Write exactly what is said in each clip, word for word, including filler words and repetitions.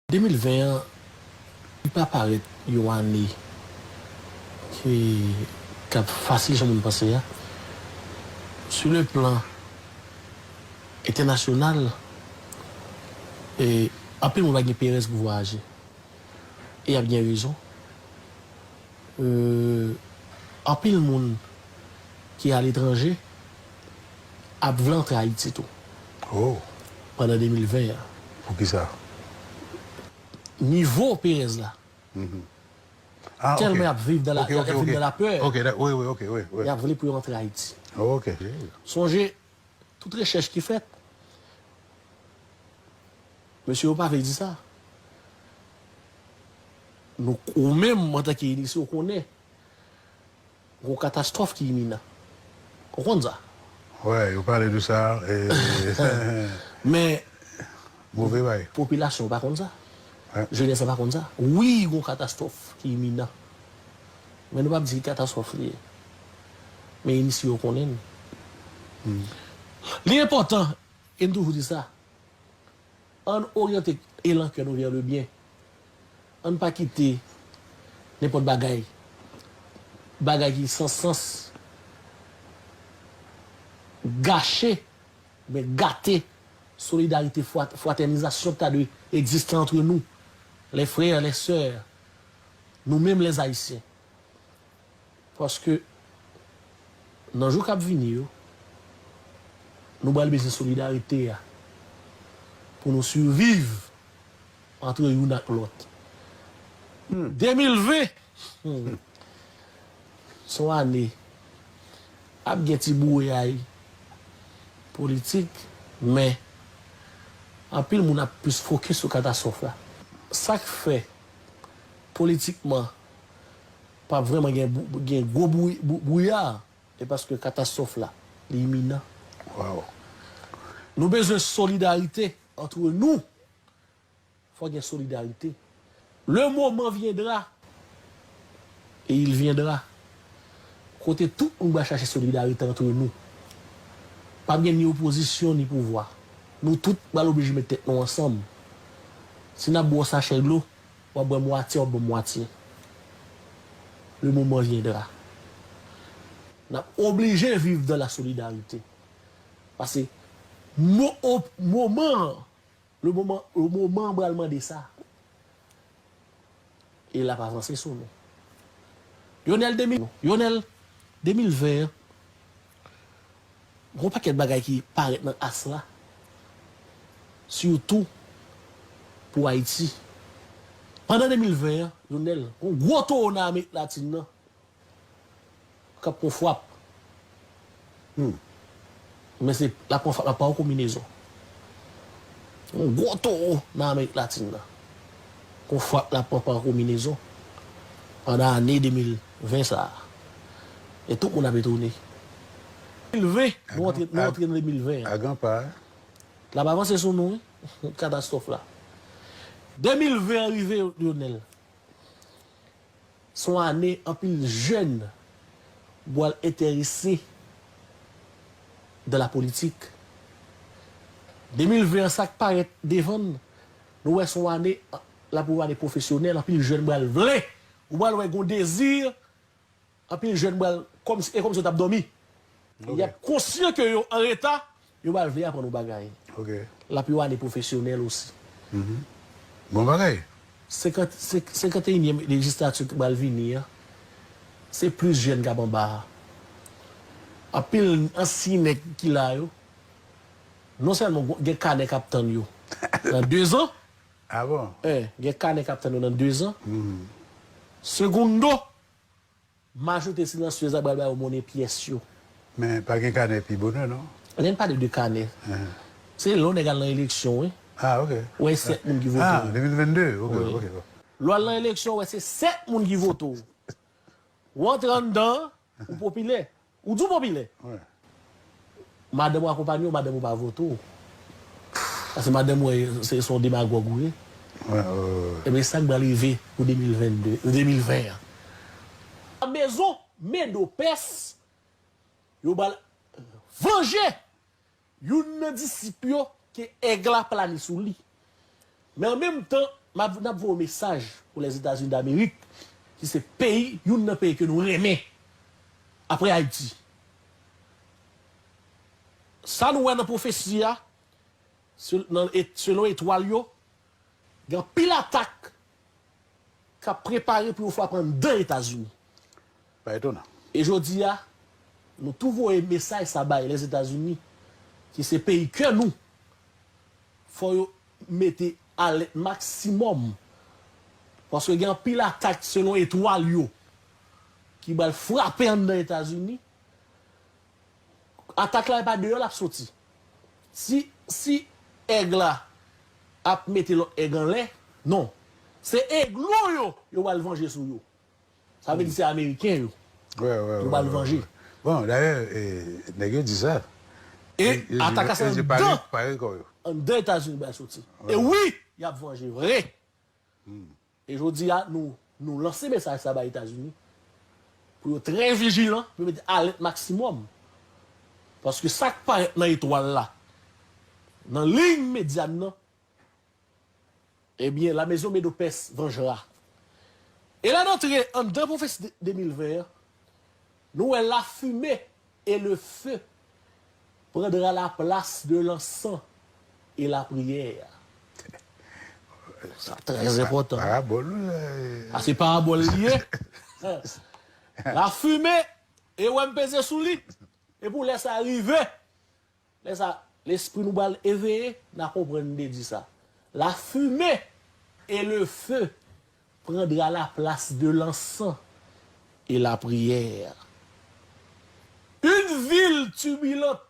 De mil ven an, li pa parèt yon ane ki, k ap fasil jan moun panse a. Sou le plan entènasyonal, e, anpil moun pa gen perèz pou vwayaje. E y ap gen rezon. E, anpil moun ki aletranje ap vle antre Ayiti tou. Oh. Pandan de mil ven an. Poukisa? Nivo perèz la. Mhm. Ah, tèlman y ap viv nan la, y ap viv nan lapè. Ok, wi, wi, ok, wi, wi. Y ap vle pou yo antre Ayiti. Ok. Sonje, tout rechèch ki fèt, mesye yo pa vle di sa. Nou, ou menm, antanke inisye, ou konnen, gon katastwòf ki iminan. Ou konn sa? Wi, yo pale de sa. E, men, move bay. Popilasyon pa konn sa. Wi. Jenès la pa konn sa. Wi, gon katastwòf ki iminan. Men nou p ap di ki katastwòf li ye. Men inisye yo konnen l. Hmm. Li enpòtan, e n toujou di sa, ann oryante elan kè nou vers le bien. Ann pa kite nenpòt bagay, bagay ki san sans, gache, men gate solidarite, fwa-, fratènizasyon ki ta dwe egziste antre nou, les frères, les sœurs, nou menm les Haïtiens. Paske nan jou k ap vini yo, nou pral bezwen solidarite a pou nou siviv antre youn ak lòt. Hmm. De mil ven, hmm, se yon ane ap gen ti bouyay politik, men anpil moun ap plis fokis sou katastwòf la. Sa k fè politikman p ap vrèman gen bou-, gen gwo bou-, bou-, bouya, e paske katastwòf la, li iminan. Wow. Nou bezwen solidarite antre nou. Fò gen solidarite. Le moment viendra, et il viendra, kote tout moun pral chache solidarite antre nou. P ap gen ni opozisyon, ni pouvwa. Nou tout pral oblije met tèt nou ansanm. Si n ap bwè w sachè dlo, w ap bwè mwatye, w ap ban m mwatye. Le moment viendra. N ap oblije viv dans la solidarité. Paske mo-, o-, moman an, le moment, le moment an pral mande sa. E l ap avanse sou nou. Lyonel de mil, Lyonel, de mil ven an, gon pakèt bagay ki parèt nan as la, sitou pou Ayiti. Pandan de mil ven an, Lyonel, gon gwo towo nan Amerik Latin nan k ap pran fwap. Hmm. Men se, l ap pran fwap la pa yon konbinezon. Yon gwo towo nan Amerik Latin nan. Yon fwap l ap pran pa yon konbinezon pandan ane de mil ven sa a. E tout moun ap etone. De mil ven, nou antre, nou antre nan de mil ven an. Agan pa. L ap avanse sou nou, wi. Katastwòf la. De mil ven an rive, Lyonel. Se yon ane anpil jèn pral enterese dans la politique. De mil ven an, sa k parèt devan n, nou wè se yon ane, l ap yon ane pwofesyonèl, anpil jèn pral vle, ou pral wè gon dezi, anpil jèn pral, kòmsi, e kòmsi yo t ap dòmi. Ok. Y ap konsyan ke yo an reta, yo pral vle aprann yon bagay. Ok. L ap yon ane pwofesyonèl osi. Mhm. Bon bagay. Senkant, senk-, senkanteyinyèm lejislati ki pral vini an, se plis jèn k ap anba a. Anpil ansyen nèg ki la yo, non sèlman gen kanè k ap tann yo nan dezan, ah bon? Eh, gen kanè k ap tann yo nan dezan. Mhm. Segundo, majorite silansyez la pral ba yo monnen pyès yo. Men pa gen kanè pi bonè, non? Lè n pale de kanè, se lè yon nèg al nan eleksyon, wi. Ah, ok. Ou wè sèt moun ki vote. Ah, de mil vennde, ok, ok. Lè w al nan eleksyon, ou wè se sèt moun ki vote w. Ou antre anndan, ou popilè. Ou di w popilè. Wi. Madanm ou akonpanye w, madanm ou pa vote w. Paske madanm ou se, se yon demagòg ou ye. Wi, wi, wi. Ebyen, sa k pral rive pou de mil vennde, de mil ven an. Mezon Medopès, yo pral vanje youn nan disip yo ke èg la plane sou li. Men an menm tan, m ap, n ap voye yon mesaj pou Lèzetazini Damerik, ki se peyi, youn nan peyi ke nou renmen, apre Ayiti. Sa nou wè nan pwofesi a, sel-, nan et-, selon etwal yo, gen anpil atak k ap prepare pou yo frape anndan Etazini. Pa etonan. E jodi a, nou tou voye mesaj sa bay Lèzetazini, ki se peyi kè nou, fò yo mete alèt maksimòm. Paske gen anpil atak selon etwal yo ki pral frape anndan Etazini. Atak la, e pa deyò l ap soti. Si, si èg la ap mete lòt èg anlè, non. Se eglo yo, yo pral vanje sou yo. Sa vle di se Ameriken yo. Yo pral vanje. Bon, dayè, e, nèg yo di sa. E atak la se anndan, anndan Etazini pral soti. E wi, y ap vanje vre. E jodi a, nou, nou lanse mesaj sa bay Etazini pou yo trè vijilan, pou yo mete alèt maksimòm. Paske sa k parèt nan etwal la, nan liy medya n nan, ebyen, la maison Medo-Perse vengera. E lè n antre anndan pwofesi de mil ven an, nou wè la fumée et le feu prendra la place de l'encens et la prière. Sa trè enpòtan. Parabòl, wi. A, se parabòl li ye. La fumée, e wè m peze sou li. E pou lè sa rive, lè sa, lespri nou pral eveye, n a konprann m te di sa. La fumée et le feu prendra la place de l'encens et la prière. Une ville turbulente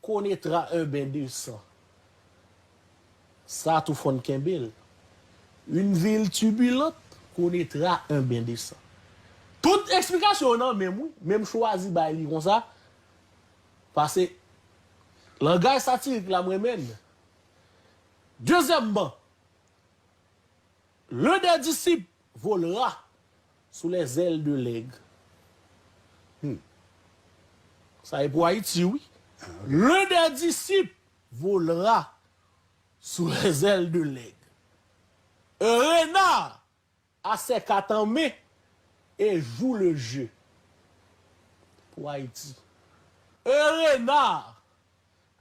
connaîtra un bain de sang. Sa tou fò n kenbe l. Une ville turbulente connaîtra un bain de sang. Tout eksplikasyon yo nan men m, wi. Men m chwazi bay li konsa. Paske langaj satirik la m renmen l. Dezyèmman, l'un des disciples volera sous les ailes de l'aigle. Hmm. Sa e pou Ayiti, wi. L'un des disciples volera sous les ailes de l'aigle. Un renard a ses quatre en main et joue le jeu. Pou Ayiti. Un renard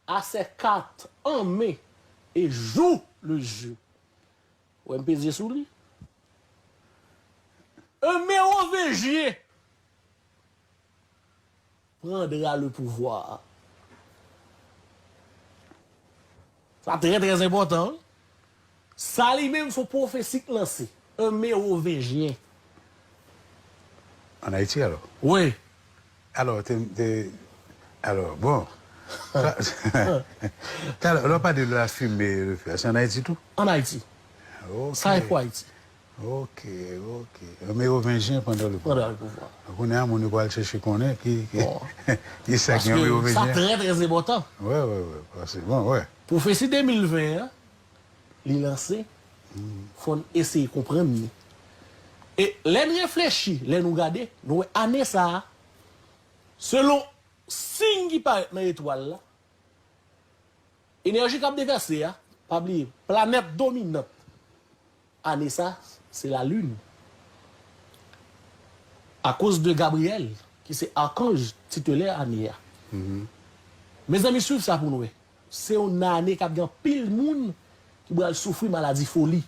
a ses quatre en main et joue le jeu. Ou wè m peze sou li. Un Mérovingien prendra le pouvoir. Sa trè, trè enpòtan, wi. Sa li menm, se yon pwofesi k lanse. Un Mérovingien. Ann Ayiti, alò? Wi. Alò, te, te, alò, bon. Talè, lè w pale de la fumée, le feu, se ann Ayiti tou? Ann Ayiti. Sa e pou Ayiti. Ok, ok. Mérovingien prendra le pouvoir. Prendra le pouvoir. Kounye a, moun yo pral chèche konnen ki, ki, ki sa ki an Mérovingien. Paske sa trè, trè enpòtan. Wi, wi, wi. Paske, bon, wi. Pwofesi de mil ven an, li lanse, fò n eseye konprann li. E lè n reflechi, lè nou gade, nou wè ane sa a, selon siy ki parèt nan etwal la, enèji k ap devèse a, pa bliye, planèt dominant ane sa, se lalin. Akoz de Gabriyèl, ki se akanj titelè ane a. Mezanmi, swiv sa pou n wè. Se yon ane k ap gen anpil moun ki pral soufri maladi foli.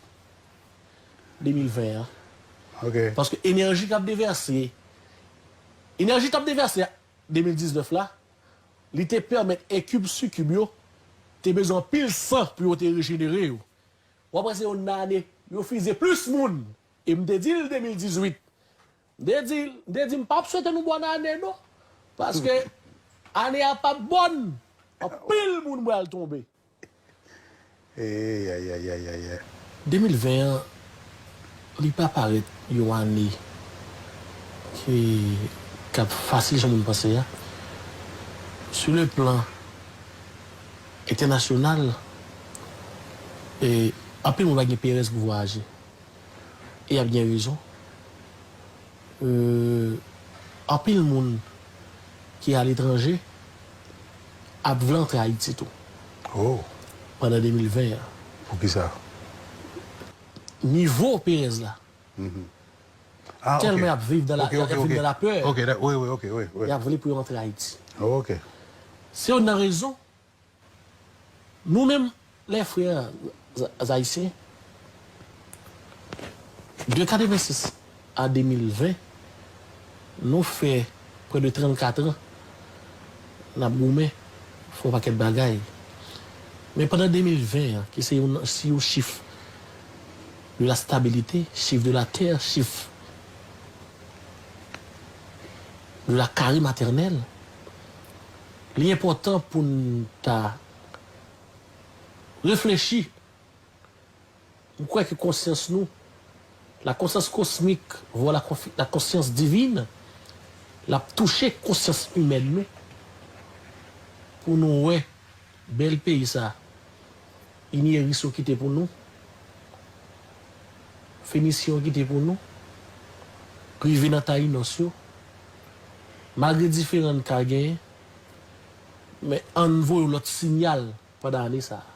De mil ven an. Paske enèji k ap devèse, enèji k ap devèse de mil diznèf la, li te pèmèt enkib sikib yo te bezwen anpil san pou yo te rejenere yo. W ap wè se yon ane yo fize plis moun. E m te di l de mil dizuit. M te di l, m te di m p ap swete nou bòn ane non. Paske ane a p ap bòn. Anpil moun pral tonbe. Ey, ey, ey, ey, ey, ey. De mil ven an, li pa parèt yon ane ki, k ap fasil jan moun panse a. Sou le plan entènasyonal, e, anpil moun pa gen perèz pou vwayaje. E y ap gen rezon. Euh, anpil moun ki aletranje ap vle antre Ayiti tou. Oh. Pandan de mil ven an. Poukisa? nivo perèz la. Ah, Tèlman y ok. ap viv nan la, Ok, y ok, ap viv ok. nan lapè, Ok, da- wi, wi, ok, wi, wi. Y ap vle pou yo antre Ayiti. Oh, ok. Se youn nan rezon. Nou menm, lè frè Ayisyen, de katrevensis a de mil ven, nou fè prè de trannkat an n ap goumen, fè yon pakèt bagay. Men pandan de mil ven an, ki se yon, si yon chif de la stabilité, chif de la terre, chif de la carré maternelle, li enpòtan pou n ta reflechi. M kwè ke konsyans nou, la conscience cosmique, voire la, confi- la conscience divine, l ap touche konsyans imèn nou pou nou wè bèl peyi sa. Inieris yo kite pou nou. Fenisyen yo kite pou nou. Rive nan Tayinos yo. Malgre diferan n ka genyen, men ann voye yon lòt siyal pandan ane sa a.